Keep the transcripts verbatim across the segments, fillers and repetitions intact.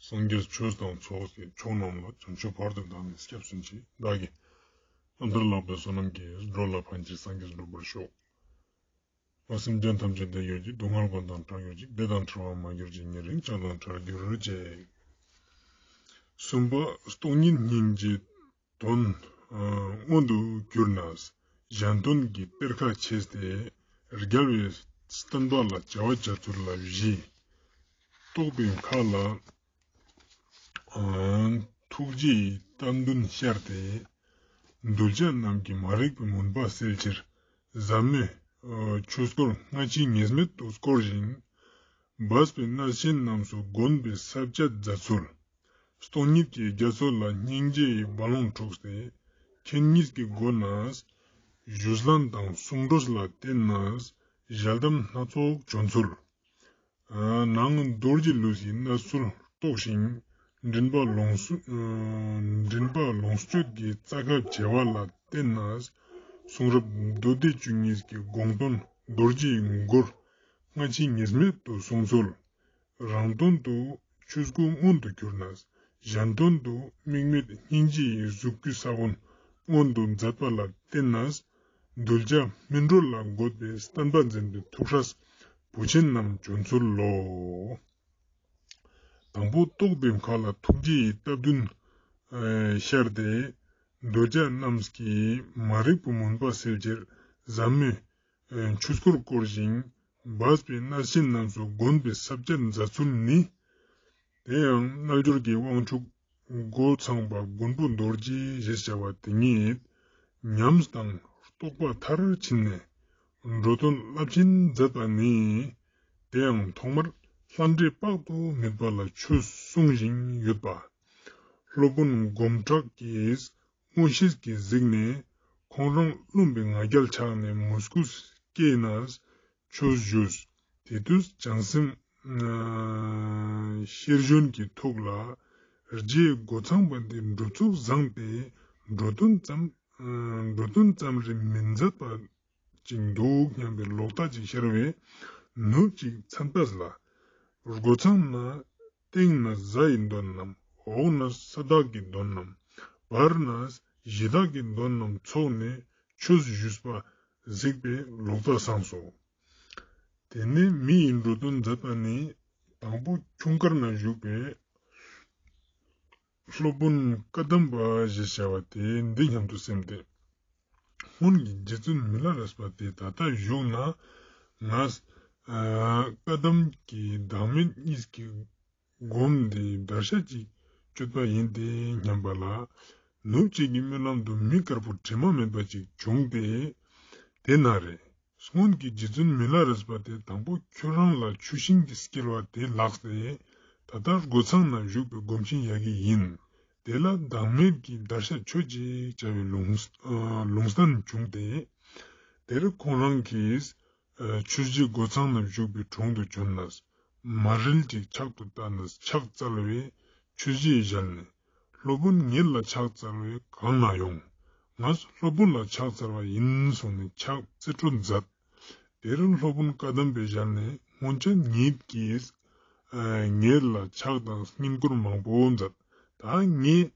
སངས་རྒྱས་ཆོས་དང་ཚོགས་ཀྱི་མཆོག་རྣམས་ལ། བྱང་ཆུབ་བར་དུ་བདག་ནི་སྐྱབས་སུ་མཆི། བདག་གིས་ཨ་མདོར་བསླབ་པའི་བསོད་ནམས་ཀྱིས། འགྲོ་ལ་ཕན་ཕྱིར་སངས་རྒྱས་འགྲུབ་པར་ཤོག། འོ། སེམས་ཅན་ཐམས་ཅད་བདེ་གྱུར་ཅིག། སྡུག་བསྔལ་ཀུན་དང་བྲལ་གྱུར་ཅིག། བདེ་དང་བྲལ་བ་མ་གྱུར་ཅིག། ཉེ་རིང་བྱང་དང་བྲལ་གྱུར་ཅིག། གསུམ་པ། སྟོང་ཉིད་སྙིང་རྗེའི་དོན། ཨ། མངོན་དུ་གྱུར་ནས་གཞན་དོན་གྱི་གཏེར་ཁ་ཕྱེས་ཏེ། རྒྱལ་བའི་བསྟན་པ་ལ་བྱ་བ་བྱ་ཚུལ་ལ་བཞི། རྟོག་པའི་མཁའ་ལ། ཨ། ཐུགས་རྗེའི་རྟ་མདུང་ཤར་ཏེ། གདུལ་བྱ་རྣམས་ཀྱི་མ་རིག་པའི་མུན་པ་སེལ་ཕྱིར། ཟབ་མོའི། ཨ། ཆོས་སྐོར་སྔ་ཕྱི་ངེས་མེད་དུ་བསྐོར་ཞིང་། སྦས་པའི་གནས་ཆེན་རྣམས་སུ་བསྒོམས་པའི་ས་བཅད་མཛད་ཚུལ། སྟོང་ཉིད་ཀྱི་རྒྱ་མཚོ་ལ་སྙིང་རྗེ་ཡི་རྦ་ཀློང་འཁྲུགས་ཏེ། ཁྱེད་ཉིད་ཀྱི་སྒོ་ནས་བཞུགས་ལམ་དང་གསུང་སྒྲོས་ལ་བརྟེན་ནས་ཞལ་གདམས་སྣ་ཚོགས་བྱོན་ཚུལ། ཨ། ནང་རྡོ་རྗེ་ལུས་ཀྱི་གནས་ཚུལ་རྟོགས་ཤིང་། མགྲིན་པ་ལོངས་སུ། ཨ། མགྲིན་པ་ལོངས་སྤྱོད་ཀྱི་རྩ་ཁ་བྱེ་བ་ལ་བརྟེན་ནས། གསུང་རབ་མདོ་སྡེ་བཅུ་གཉིས་ཀྱི་དགོངས་དོན་རྡོ་རྗེའི་མགུར་སྔ་ཕྱི་ངེས་མེད་དུ་གསུངས་ཚུལ། རང་དོན་དུ་ཆོས་སྐུ་མངོན་དུ་གྱུར་ནས། གཞན་དོན་དུ་དམིགས་མེད་སྙིང་རྗེ་ཡི་གཟུགས་སྐུའི་ས་བོན་མངོན་དུ་མཛད་པ་ལ་བརྟེན་ནས། གདུལ་བྱ་སྨིན་གྲོལ་ལ་འགོད་པའི་བསྟན་པ་འཛིན་པའི་ཐུགས་སྲས་བུ་ཆེན་རྣམས་བྱོན་ཚུལ་ལོ། དང་པོ། རྟོག་པའི་མཁའ་ལ་ཐུགས་རྗེ་ཡི་རྟ་མདུང་ཤར་ཏེ། གདུལ་བྱ་རྣམས་ཀྱི་མ་རིག་པའི་མུན་པ་སེལ་ཕྱིར་ཟབ་མོའི་ཆོས་སྐོར་བསྐོར་ཞིང་། སྦས་པའི་གནས་ཆེན་རྣམས་སུ་བསྒོམས་པའི་ས་བཅད་མཛད་ཚུལ་ནི། དེ་ཡང་རྣལ་འབྱོར་གྱི་དབང་ཕྱུག་སྒོ་ཚང་པ་མགོན་པོ་རྡོ་རྗེ་ཞེས་བྱ་བ་དེ་ཉིད་ཉམས་དང་རྟོགས་པ་མཐར་ཕྱིན་ནས་འགྲོ་དོན་རླབས་ཆེན་མཛད་པ་ནི། དེ་ཡང་ཐོག་མར་ལྷ་འདྲེ་དཔག་ཏུ་མེད་པ་ལ་ཆོས་གསུང་བཞིན་ཡོད་པ། སློབ་དཔོན་སྒོམ་གྲགས་ཀྱིས་མངོན་ཤེས་ཀྱིས་གཟིགས་ནས། ཁོང་རང་བླུན་པའི་ང་རྒྱལ་ཆགས་ནས་མོས་གུས་སྐྱེས་ནས་ཆོས་ཞུས། དེ་དུས་བྱང་སེམས་ཤེར་བཞོན་གྱི་ཐུགས་ལ། རྗེ་སྒོ་ཚང་པ་འདི་འགྲུབ་ཚུལ་བཟང་སྟེ། འགྲོ་དོན་ཙམ། འགྲོ་དོན་ཙམ་རེ་མི་མཛད་པ་ཅིག་འདུག་སྙམ་པའི་ལོག་ལྟ་ཅིག་ཤར་བས། ནུབ་ཅིག་མཚན་ལྟས་ལ། སྒོ་ཚང་ན་སྟེང་ན་གཟའ་ཡི་འདོན་རྣམས། འོག་ན་ས་བདག་གི་འདོན་རྣམས། བར་ན་གཞི་བདག་གི་འདོན་རྣམས་ཚོགས་ནས་ཆོས་ཞུས་པ་གཟིགས་པས་ལོག་ལྟ་སངས་སོ། དེ་ནས་མི་ཡི་འགྲོ་དོན་མཛད་པ་ནི། དང་པོ་ཁྱུང་དཀར་ན་བཞུགས་པའི་སློབ་དཔོན་བཀའ་གདམས་པ་ཞེས་བྱ་བ་དེ་འདི་སྙམ་དུ་སེམས་ཏེ། སྔོན་གྱི་རྗེ་བཙུན་མི་ལ་རས་པ་དེ་ད་ལྟ་བཞུགས་ན། ང་། ཨ། བཀའ་གདམས་ཀྱི་བདག་མེད་གཉིས་ཀྱི་སྒོམ་འདི་བརྡར་ཤ་ཅིག་གཅོད་པ་ཡིན་ཏེ་སྙམ་པ་ལ། ནུབ་གཅིག་གི་སྨོན་ལམ་དུ་མི་དཀར་པོ་དྲི་མ་མེད་པ་ཅིག་བྱུང་སྟེ། དེ་ན་རེ། སྔོན་གྱི་རྗེ་བཙུན་མི་ལ་རས་པ་དེ་དང་པོ་ཁྱོད་རང་ལ་ཆུ་ཤིང་གི་སྐྱེལ་བ་དེ་ལགས་ཏེ། ད་ལྟ་སྒོ་ཚང་ན་བཞུགས་པའི་སྒོམ་ཆེན་ཡ་གི་ཡིན། དེ་ལ་བདག་མེད་ཀྱི་བརྡར་ཤ་ཆོད་ཅིག་བྱ་བའི་ལུང་། ཨ། ལུང་བསྟན་བྱུང་སྟེ། དེར་ཁོང་རང་གིས། ཨ། ཆོས་རྗེ་སྒོ་ཚང་ན་བཞུགས་པའི་དྲུང་དུ་བྱོན་ནས། མ་རིལ་ཅིག་ཕྱག་ཏུ་བཏགས་ནས་ཕྱག་བཙལ་བས་ཆོས་རྗེའི་ཞལ་ནས། སློབ་དཔོན་ངེད་ལ་ཕྱག་བཙལ་བས་གང་ན་ཡོང་། ང་སློབ་དཔོན་ལ་ཕྱག་བཙལ་བ་ཡིན་གསུངས་ནས་ཕྱག་རྩེ་སྤྲོད་མཛད། དེར་སློབ་དཔོན་བཀའ་གདམས་པའི་ཞལ་ནས། སྔོན་ཆད་ཉིད་ཀྱིས། ཨ། ངེད་ལ་ཕྱག་དང་བསྙེན་བཀུར་མང་པོ་མཛད། ད་ངས་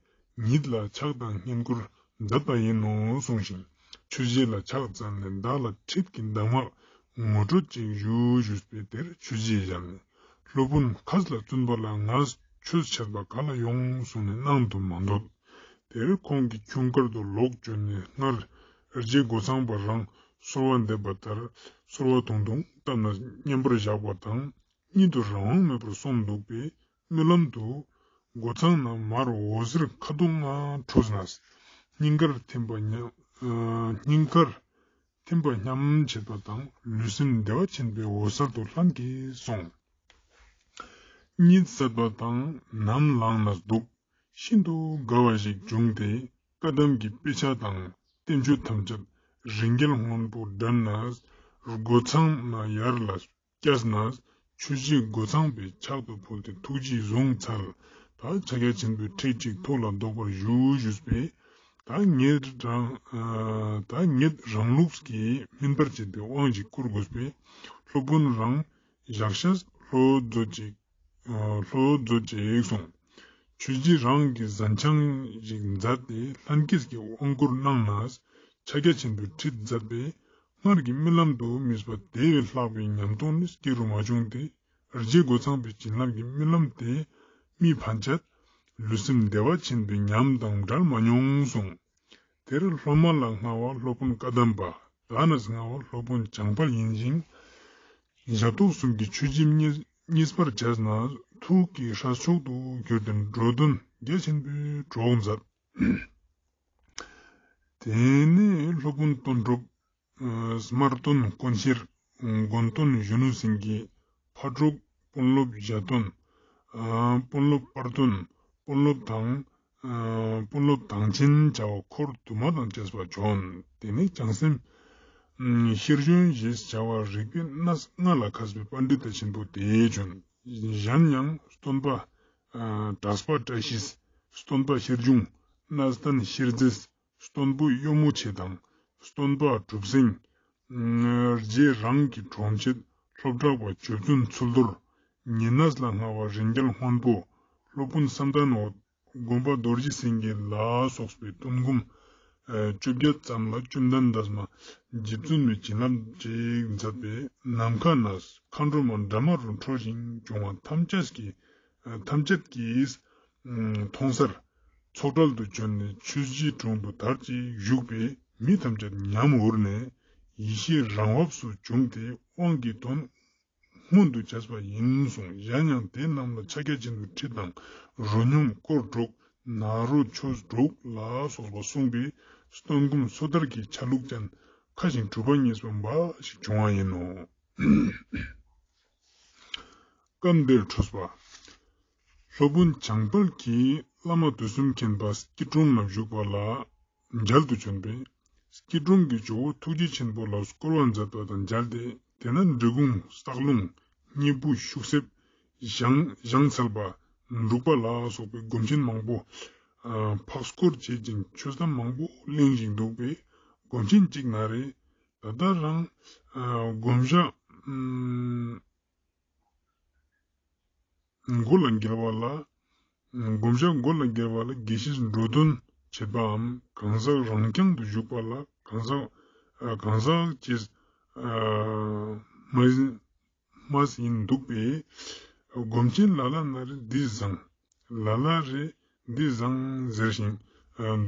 ཉིད་ལ་ཕྱག་དང་བསྙེན་བཀུར་མཛད་པ་ཡིན་ནོ་གསུངས་ཤིང་། ཆོས་རྗེ་ལ་ཕྱག་བཙལ་ནས་བདག་ལ་ཁྲིད་ཀྱི་གདམས་ངག་ངོ་སྤྲོད་ཅིག་ཞུ་ཞུས་པས། དེར་ཆོས་རྗེའི་ཞལ་ནས། སློབ་དཔོན་ཁས་ལ་བཙུན་པ་ལ་ངས་ཆོས་འཆད་པ་ག་ལ་ཡོང་གསུངས་ནས་གནང་དུ་མ་འདོད། དེར་ཁོང་གིས་ཁྱུང་དཀར་དུ་ལོག་བྱོན་ནས། སྔར་རྗེ་སྒོ་ཚང་པ་རང་གསོལ་བ་འདེབས་པ་ལྟར་གསོལ་བ་དུང་དུང་བཏབ་ནས་མཉམ་པར་བཞག་པ་དང་། གཉིད་དུ་རང་དབང་མེད་པར་སོང་འདུག་པས། སྨོན་ལམ་དུ། སྒོ་ཚང་ན་མར་འོད་ཟེར་ཁ་དོག་ལྔ་འཕྲོས་ནས། སྙིང་གར་ཐིམ་པ་ཉམས། ཨ། སྙིང་གར་ཐིམ་པ་སྙམ་བྱེད་པ་དང་། ལུས་སེམས་བདེ་བ་ཆེན་པོའི་འོད་གསལ་དུ་ལྷན་གྱིས་སོང་། གཉིད་སད་པ་དང་ནམ་ལངས་ནས་འདུག། ཤིན་ཏུ་དགའ་བ་ཞིག་བྱུང་སྟེ། བཀའ་གདམས་ཀྱི་དཔེ་ཆ་དང་བསྟན་བཅོས་ཐམས་ཅད་རི་འགྱེལ་སྔོན་པོ་བསྒྲལ་ནས། སྒོ་ཚང་ན་ཡར་ལ་བསྐྱལ་ནས། ཆོས་རྗེ་སྒོ་ཚང་པའི་ཕྱག་ཏུ་ཕུལ་ཏེ་ཐུགས་རྗེས་བཟུང་འཚལ། ད་ཕྱག་རྒྱ་ཆེན་པོའི་ཁྲིད་ཅིག་ཐུགས་ལ་འདོགས་པར་ཞུ་ཞུས་པས། ད་ངེད་རང་། ཨ། ད་ངེད་རང་ལུགས་ཀྱིས་སྨིན་པར་བྱེད་པའི་དབང་ཞིག་བསྐུར་དགོས་པས། སློབ་དཔོན་རང་ཞག་ཤས་ལྷོད་མཛོད་ཅིག། ཨ། ལྷོད་མཛོད་ཅིག་གསུངས། ཆོས་རྗེ་རང་གིས་ཟན་ཆང་ཞིག་མཛད་དེ་ལྷན་སྐྱེས་ཀྱི་དབང་བསྐུར་གནང་ནས་ཕྱག་རྒྱ་ཆེན་པོའི་ཁྲིད་མཛད་པས། སྔར་གྱི་རྨི་ལམ་དུ་དམིགས་པ་དེ་བས་ལྷག་པའི་ཉམས་རྟོགས་ནི་སྐྱེ་རུ་མ་བྱུང་སྟེ། རྗེ་རྒོད་ཚང་པའི་བྱིན་རླབས་ཀྱིས་རྨི་ལམ་དེ་རྨིས་ཕན་ཆད། ལུས་སེམས་བདེ་བ་ཆེན་པོའི་ཉམས་དང་འབྲལ་མ་མྱོང་གསུངས། དེར་སློབ་མ་ལ་མངའ་བ་སློབ་དཔོན་བཀའ་གདམས་པ། བདག་ནི་མངའ་བ་སློབ་དཔོན་བྱང་དཔལ་ཡིན་ཞིང་། ཞབས་ཏོག་གསུམ་གྱི་ཆོས་རྗེ་བསྙེན་བསྙེན་པར་བྱས་ན། ཐུགས་ཀྱི་ཧྲཱི་མཆོག་ཏུ་གྱུར་ཏེ་འགྲོ་དོན་རྒྱ་ཆེན་པོའི་གྲོགས་མཛད། དེ་ནས་སློབ་དཔོན་དོན་གྲུབ། སྨར་སྟོན་དཀོན་ཤེར། དགོན་སྟོན་གཞོན་ནུ་སེང་གེ། ཕ་དྲུག་དཔོན་སློབ་བཞད་སྟོན། དཔོན་སློབ་དཔལ་སྟོན། དཔོན་སློབ་དང་། དཔོན་སློབ་དང་ཆེན་བྱ་བ་འཁོར་དུ་མ་དང་བཅས་པ་བྱོན། དེ་ནས་བྱང་སེམས། ཤེར་ཕྱིན་ཞེས་བྱ་བ་རིག་པའི་གནས་ལྔ་ལ་མཁས་པའི་པཎྜི་ཏ་ཆེན་པོ་དེས་བྱོན། གཞན་ཡང་སྟོན་པ། གྲགས་པ་བཀྲ་ཤིས། སྟོན་པ་ཤེར་འབྱུང་། གནས་བརྟན་ཤེར་རྩེ། སྟོན་པོ་གཡོ་མོ་ཆེ་དང་། སྟོན་པ་གྲུབ་སེང་། རྗེ་རང་གི་གྲོང་ཁྱེར་སློབ་གྲྭ་པ་ཆོས་བཙུན་ཚུལ་རྡོར། ཉེ་གནས་ལ་མངའ་བ་རིན་རྒྱལ་སྔོན་པོ། སློབ་དཔོན་བསམ་གཏན་འོད། དགོན་པ་རྡོ་རྗེ་སེང་གེ་ལ་སོགས་པའི་སྟོན་སྒོམ་བཅོ་བརྒྱད་ཙམ་ལ་བཅོམ་ལྡན་འདས་མ་རྗེ་བཙུན་མའི་བྱིན་རླབས་ཅིག་མཛད་པས། ནམ་མཁའ་ན་མཁའ་འགྲོ་མ་འདྲ་མ་རུ་འཕྲོ་ཞིང་བྱུང་བ་ཐམས་ཅད་ཀྱིས། ཐམས་ཅད་ཀྱིས་མཐོང་སར་ཚོགས་གྲལ་དུ་བྱོན་ནས་ཆོས་རྗེའི་དྲུང་དུ་དར་ཅིག་བཞུགས་པས། མི་ཐམས་ཅད་ཉམས་འུར་ནས་ཡེ་ཤེས་རང་བབས་སུ་བྱུང་སྟེ། དབང་གི་དོན་མངོན་དུ་བྱས་པ་ཡིན་གསུངས། གཞན་ཡང་དེ་རྣམས་ལ་ཕྱག་རྒྱ་ཆེན་པོའི་ཁྲིད་དང་། རོ་སྙོམས་སྐོར་དྲུག་ནཱ་རོ་ཆོས་དྲུག་ལ་སོགས་པ་གསུངས་པས། སྟོན་སྒོམ་སོ་ཐར་གྱི་ཆ་ལུགས་ཅན། མཁའ་བཞིན་གྲུབ་པ་བརྙེས་པ་འབའ་ཞིག་བྱུང་བ་ཡིན་ནོ། སྐབས་འདིར་འཁྲུངས་པ། སློབ་དཔོན་བྱང་དཔལ་གྱིས་བླ་མ་དུས་གསུམ་མཁྱེན་པ་སྐྱིད་གྲོང་ན་བཞུགས་པ་ལ་མཇལ་དུ་བྱོན་པས། སྐྱིད་གྲོང་གི་ཇོ་བོ་ཐུགས་རྗེ་ཆེན་པོ་ལ་བསྐོར་བ་མཛད་པ་དང་མཇལ་ཏེ། དེ་ན་འབྲི་གུང་སྟག་ལུང་། སྙེ་བུ་ཤུག་གསེབ། ཞང་ཞང་ཚལ་པ། འབྲུག་པ་ལ་སོགས་པའི་སྒོམ་ཆེན་མང་པོ། ཨ། འཕགས་སྐོར་བྱེད་ཅིང་ཆོས་གཏམ་མང་པོ་གླེང་ཞིང་འདུག་པས། སྒོམ་ཆེན་གཅིག་ན་རེ། ད་ལྟ་རང་། ཨ། སྒོམ་ཞྭ། ཨམ། མགོ་ལ་འགེལ་བ་ལ། སྒོམ་ཞྭ་མགོ་ལ་འགེལ་བ་ལ་དགེ་བཤེས་འགྲོ་དོན་བྱེད་པའམ་གང་ཟག་རང་རྐྱང་དུ་བཞུགས་པ་ལ་གང་ཟག་ཨ། གང་ཟག་ཅེས། ཨ། སྨྲ་སྨྲས་ཡིན་འདུག་པས། སྒོམ་ཆེན་ལ་ལ་ན་རེ་འདི་བཟང་། ལ་ལ་རེ་འདི་བཟང་ཟེར་ཞིང་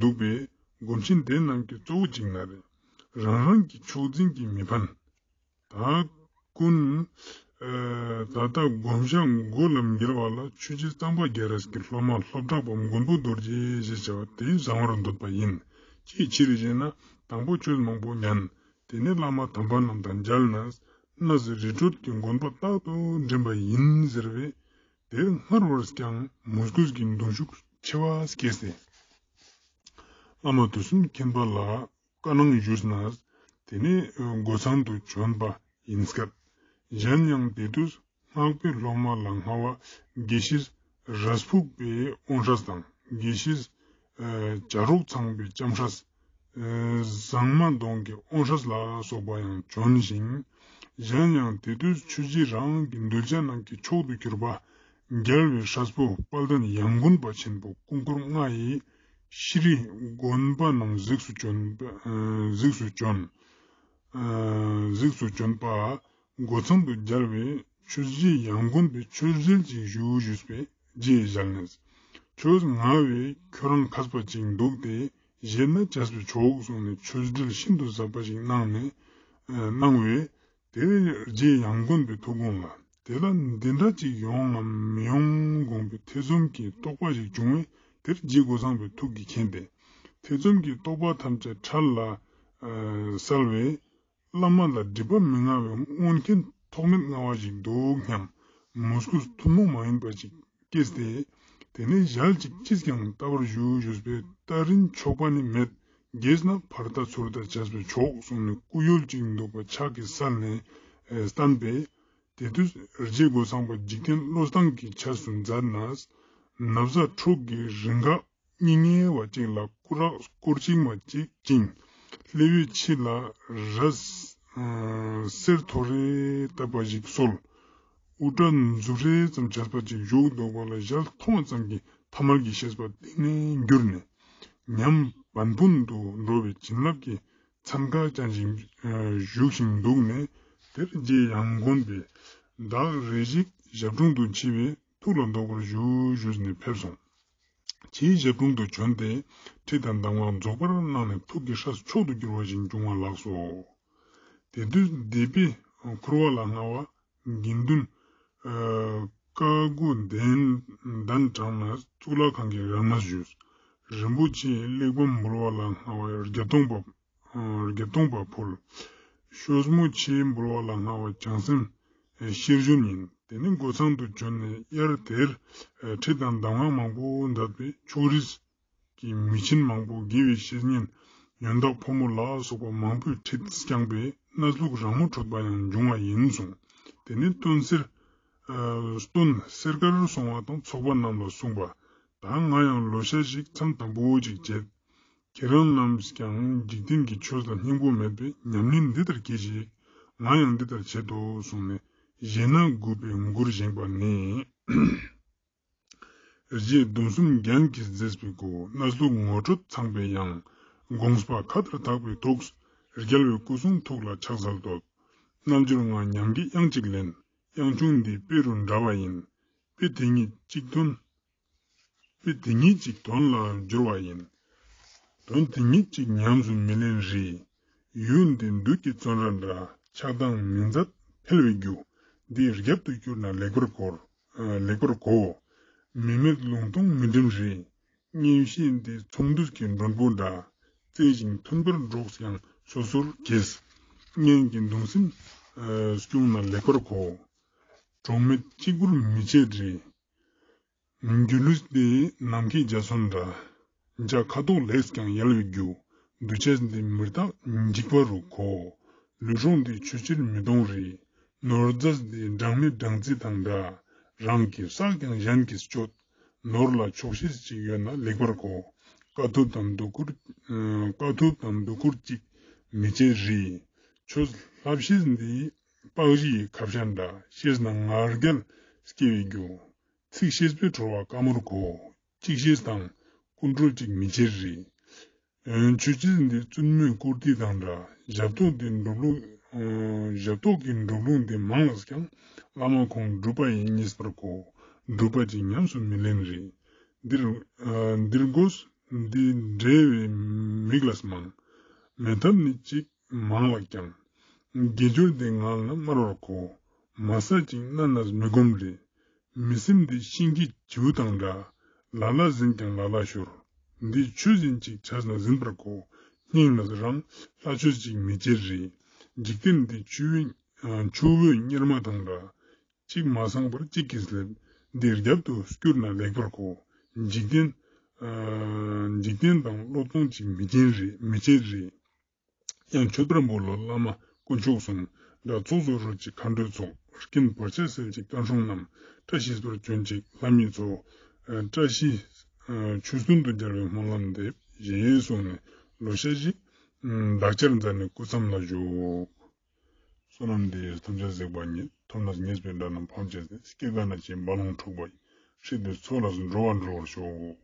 འདུག་པས། སྒོམ་ཆེན་དེ་རྣམས་ཀྱི་གཙོ་བོ་གཅིག་ན་རེ། རང་རང་གི་ཕྱོགས་འཛིན་གྱིས་མི་ཕན། ད་ཀུན། ཨ། ད་ལྟ་སྒོམ་ཞྭ་མགོ་ལ་འགེལ་བ་ལ་ཆོས་རྗེ་གཙང་པ་རྒྱ་རས་ཀྱི་སློབ་མ་སློབ་གྲྭ་པ་མགོན་པོ་རྡོ་རྗེ་ཞེས་བྱ་བ་དེས་བཟང་བར་འདོད་པ་ཡིན། ཅིའི་ཕྱིར་ཞེ་ན། དང་པོ་ཆོས་མང་པོ་ཉན། དེ་ནས་བླ་མ་དམ་པ་རྣམས་དང་མཇལ་ནས། གནས་རི་ཁྲོད་ཀྱི་དགོན་པ་རྟག་ཏུ་འདྲེན་པ་ཡིན་ཟེར་བས། དེར་སྔར་བས་ཀྱང་མོས་གུས་ཀྱི་གདུང་ཤུགས་ཆེ་བ་སྐྱེས་ཏེ། བླ་མ་དུས་གསུམ་མཁྱེན་པ་ལ་བཀའ་གནང་ཞུས་ནས། དེ་ནས་སྒོ་ཚང་དུ་བྱོན་པ་ཡིན་སྐད། གཞན་ཡང་དེ་དུས་སྔགས་པའི་སློབ་མ་ལ་མངའ་བ་དགེ་བཤེས་རས་ཕུག་པའི་དབོན་སྲས་དང་། དགེ་བཤེས་ཨ། བྱ་རོག་ཚང་པའི་ལྕམ་སྲས། ཨ། ཟངས་མ་གདོང་གི་དབོན་སྲས་ལ་སོགས་པ་ཡང་བྱོན་ཞིང་། གཞན་ཡང་དེ་དུས་ཆོས་རྗེ་རང་གི་གདུལ་བྱ་རྣམས་ཀྱི་མཆོག་ཏུ་གྱུར་པ། རྒྱལ་བའི་སྲས་པོ་དཔལ་ལྡན་ཡང་དགོན་པ་ཆེན་པོ་སྐུ་འཁོར་ལྔ་ཡི་ཤྲཱི་དགོན་པ་རྣམས་གཟིགས་སུ་བྱོན་པ། ཨ། གཟིགས་སུ་བྱོན། ཨ། གཟིགས་སུ་བྱོན་པ། སྒོ་ཚང་དུ་མཇལ་བས་ཆོས་རྗེ་ཡང་དགོན་པའི་ཆོས་འབྲེལ་གྱི་ཞུ་ཞུས་པས་རྗེས་བཞག་ནས། ཁྱོད་མངའ་བས་ཁྱོད་རང་མཁས་པ་ཅིག་འདུག་སྟེ་བཞེས་ན་བྱས་པས་ཆོག་གསུངས་ནས་ཆོས་འབྲེལ་ཤིན་ཏུ་ཟབ་པ་ཞིག་གནང་ནས། ཨ། གནང་བས། དེ་རྗེ་ཡང་དགོན་པའི་ཐུགས་དགོངས་ལ། དེ་ལ་འདི་འདྲ་ཅིག་ཡོང་ངམ་མི་ཡོང་དགོངས་པའི་ཐེ་ཚོམ་གྱི་རྟོག་པ་ཞིག་བྱུང་བས། དེར་རྗེ་སྒོ་ཚང་པའི་ཐུགས་ཀྱིས་མཁྱེན་ཏེ། ཐེ་ཚོམ་གྱི་རྟོག་པ་ཐམས་ཅད་འཕྲལ་ལ། ཨ། བསལ་བས། བླ་མ་ལ་སྒྲིབ་པ་མི་མངའ་བའི་མངོན་མཁྱེན་ཐོགས་མེད་མངའ་བ་ཞིག་འདུག་སྙམ། མོས་གུས་ཐུན་མོང་མ་ཡིན་པ་ཞིག་སྐྱེས་ཏེ། དེ་ནས་ཞལ་གཅིག་ཅིས་ཀྱང་བལྟ་བར་ཞུ་ཞུས་པས། ད་རིན་ཆོག་པ་ནི་མེད། དགྱེས་ན་ཕར་ལྟ་ཚུར་ལྟ་བྱས་པས་ཆོག་གསུངས་ནས་སྐུ་ཡོལ་གཅིག་འདུག་པ་ཕྱག་གིས་བསལ་ནས། ཨ། བསྟན་པས། དེ་དུས་རྗེ་སྒོ་ཚང་པ་འཇིག་རྟེན་བློ་བཟང་གི་ཆས་སུ་མཛད་ནས། ན་བཟའ་ཕྲུག་གི་རིགས་འགའ་སྙིང་ངེ་བ་ཅིག་ལ་སྐུ་རགས་སྐོར་ཅིག་མ་གཅིག་བཅིངས། ལྷེ་བའི་ཕྱི་ལ་རས། ཨ། སེར་ཐོ་རེ་བཏབ་པ་ཞིག་གསོལ། དབུ་སྐྲ་མཛུབ་རེ་ཙམ་བྱས་པ་ཅིག་བཞུགས་འདུག་པ་ལ། ཞལ་མཐོང་བ་ཙམ་གྱིས་ཐ་མལ་གྱི་ཤེས་པ་གཏིང་ནས་འགྱུར་ནས། ཉམས་བན་བུན་དུ་འགྲོ་བའི་བྱིན་རླབས་ཀྱི་མཚན་ག་ཅན་ཞིག་བཞུགས་ཤིང་འདུག་ནས། དེར་རྗེ་ཡང་དགོན་པའི་བདག་རེ་ཞིག་ཞབས་དྲུང་དུ་མཆི་བས་ཐུགས་ལ་འདོགས་པར་ཞུ་ཞུས་ནས་ཕེབས་སོང་། ཕྱིས་ཞབས་དྲུང་དུ་བྱོན་ཏེ། ཁྲིད་དང་གདམས་ངག་རྫོགས་པར་གནང་ནས་ཐུགས་ཀྱི་སྲས་མཆོག་ཏུ་གྱུར་པ་ཞིག་བྱུང་བ་ལགས་སོ། དེ་དུས་སྡེ་པའི་འཁོར་བ་ལ་སྔ་བ་དགེ་འདུན་བཀའ་བསྒོ་གདན་གདན་དྲངས་ནས་གཙུག་ལག་ཁང་གི་རང་གནས་བཞུགས། རིན་པོ་ཆེའི་གླེགས་བམ་འབུལ་བ་ལ་སྔ་བ་བརྒྱད་སྟོང་པ་བརྒྱད་སྟོང་པ་ཕུལ། ཤོ་མོ་ཆེའི་འབུལ་བ་ལ་སྔ་བ་བྱང་སེམས་ཤེར་བཞུགས་ཡིན། དེ་ནས་སྒོ་ཚང་དུ་བྱོན་ནས་དབྱར་དེར་ཁྲིད་དང་གདམས་ངག་མང་པོ་མཛད་པས་ཕྱོགས་རིས་ཀྱི་མི་ཆེན་མང་པོ་དགེ་བའི་བཤེས་གཉེན་ཡོན་བདག་ཕོ་མོ་ལ་སོགས་པ་མང་པོས་ཁྲིད་བསྐྱངས་པས་གནས་ལུགས་རང་ངོ་འཕྲོད་པ་ཡང་འབྱུང་བ་ཡིན་གསུངས། དེ་ནས་སྟོན་སེར་སྟོན་སེར་དཀར་སོང་བ་དང་ཚོགས་པ་རྣམས་ལ་གསུངས་པ། ད་ང་ཡང་ལོ་ཤས་ཤིག་མཚམས་དམ་པོ་ཅིག་བྱེད། ཁྱེད་རང་རྣམས་ཀྱང་འཇིག་རྟེན་གྱི་ཆོས་ལ་སྙིང་པོ་མེད་པས་ཉམས་ལེན་འདི་ལྟར་གྱིས་ཤིག། ང་ཡང་འདི་ལྟར་བྱེད་དོ་གསུངས་ནས་གཞས་སྣ་དགུ་པའི་མགུར་བཞེངས་པ་ནི། རྗེ་བདུན་གསུམ་རྒྱན་གྱིས་མཛེས་པའི་སྒོ། གནས་ལུགས་ངོ་སྤྲོད་ཚངས་པའི་དབྱངས། དགོངས་པ་མཁའ་ལྟར་དག་པའི་ཐུགས། རྒྱལ་བའི་སྐུ་གསུང་ཐུགས་ལ་ཕྱག་འཚལ་བསྟོད། རྣལ་འབྱོར་ངག་ཉམས་ཀྱི་དབྱངས་གཅིག་ལེན། དབྱངས་ཆུང་འདི་དཔེ་རུ་འདྲ་བ་ཡིན། དཔེ་དེ་ཉིད་གཅིག་དོན། དཔེ་དེ་ཉིད་གཅིག་དོན་ལ་སྦྱོར་བ་ཡིན། དོན་དེ་ཉིད་གཅིག་ཉམས་སུ་མི་ལེན་རེ། ཡུལ་འདི་བདུད་ཀྱི་བཙོན་ར་འདྲ། ཆགས་སྡང་མི་མཛད་འཕེལ་བའི་རྒྱུ། འདི་རྒྱབ་ཏུ་བསྐྱུར་ན་ལེགས་པར་གོ། ལེགས་པར་གོ། མི་མེད་ལུང་སྟོང་མི་འགྲིམ་རེ། གཉེན་བཤེས་འདི་ཚོང་འདུས་ཀྱི་མགྲོན་པོ་འདྲ། བརྩེ་ཞིང་མཐུན་པར་འགྲོགས་ཀྱང་སོ་སོར་གྱེས། གཉེན་གྱི་གདུང་སེམས་སྐྱུང་ན་ལེགས་པར་གོ། གྲོགས་མེད་གཅིག་པུར་མི་བྱེད་རེ། སྒྱུ་ལུས་འདི་ནམ་མཁའི་འཇའ་ཚོན་འདྲ། འཇའ་ཁ་དོག་ལེགས་ཀྱང་ཡལ་བའི་རྒྱུ། འདུ་བྱེད་འདི་མི་རྟག་འཇིག་པ་རུ་གོ། ལུས་གྲོགས་འདི་ཆོས་ཕྱིར་མི་གཏོང་རེ། ནོར་རྫས་འདི་སྦྲང་མའི་སྦྲང་རྩི་དང་འདྲ། རང་གིས་བསགས་ཀྱང་གཞན་གྱིས་སྤྱོད། ནོར་ལ་ཆོག་ཤེས་ཅིག་ཡོད་ན་ལེགས་པར་གོ། དཀའ་ཐུབ་དང་སྡུག་ཁུར། དཀའ་ཐུབ་དང་སྡུག་ཁུར་ཅིག་མི་བྱེད་རེ། ཆོས་བསླབ་ཤེས་འདི་པགས་གཞིའི་ཁ་བྱང་འདྲ། ཤེས་ན་ང་རྒྱལ་སྐྱེ་བའི་རྒྱུ། ཚིག་ཤེས་པས་ཁྲོ་བ་དཀའ་མོར་གོ། གཅིག་ཤེས་དང་ཀུན་གྲོལ་གཅིག་མི་བྱེད་རེ། ཆོས་ཅན་འདི་བཙུན་མོའི་བཀུར་སྟི་དང་འདྲ། ཞབས་ཏོག་འདི་འགྲོ་ལུགས། ཞབས་ཏོག་གི་འགྲོ་ལུགས་འདི་མང་ལགས་ཀྱང་། བླ་མ་ཁོང་སྒྲུབ་པ་ཡིན་ཉེས་པར་གོ། སྒྲུབ་པ་གཅིག་ཉམས་སུ་མི་ལེན་རེ། འདིར། འདིར་དགོས་འདི་འབྲེལ་བའི་མིག་ལ་མང་། མེད་ཐབས་ནི་གཅིག་མང་ལགས་ཀྱང་། དགེ་སྦྱོར་འདི་ངང་ལ་སྨྲ་བར་གོ། མ་བསགས་ཅིག་གནས་ནས་མི་སྒོམ་རེ། མི་སེམས་འདི་ཤིང་གི་བྱིའུ་དང་འདྲ། ལ་ལ་ཟིན་ཀྱང་ལ་ལ་ཤོར། འདི་ཆོས་ཟིན་ཅིག་བྱས་ན་ཟིན་པར་གོ། སྙིང་ནས་རང་ལྷ་ཆོས་ཅིག་མི་བྱེད་རེ། འཇིག་རྟེན་འདི་ཆུ་བོའི་ཆུ་བོའི་གཉེར་མ་དང་འདྲ། གཅིག་མ་སངས་པར་གཅིག་གིས་སླེབས། འདི་རྒྱབ་ཏུ་བསྐྱུར་ན་ལེགས་པར་གོ། འཇིག་རྟེན། འཇིག་རྟེན་དང་སློབ་སྦྱོང་ཅིག་མི་བྱེད་རེ། མི་བྱེད་རེ། ཡང་མཆོད་པར་འབུལ་ལོ་བླ་མ་དཀོན་མཆོག་གསུམ། དགྲ་ཚོགས་སུ་རོལ་ཅིག་མཁའ་འགྲོའི་ཚོགས། རྐྱེན་བར་ཆད་སེལ་ཅིག་བཀའ་འཁྲུངས་རྣམས། བཀྲ་ཤིས་པར་བྱོན་ཅིག་ལྷ་མིའི་ཚོགས། བཀྲ་ཤིས་ཆོས་བདུན་དུ་སྦྱར་བའི་སྨོན་ལམ་འདེབས། ཞེས་གསུངས་ནས་ལོ་ཤས་ཤིག་འདག་སྐྱེལ་མཛད་ནས་སྐུ་མཚམས་ལ་བཞུགས། བསོད་ནམས་འདི་ཡིས་ཐམས་ཅད་གཟིགས་པ་ཉིད། ཐོབ་ནས་ཉེས་པའི་དགྲ་རྣམས་ཕམ་བྱས་ཏེ། སྐྱེ་རྒ་ན་འཆིའི་རྦ་ཀློང་འཁྲུགས་པ་ཡི། ཧྲིལ་པའི་ཚོགས་ལས་འགྲོ་བ་སྒྲོལ་བར་ཤོག།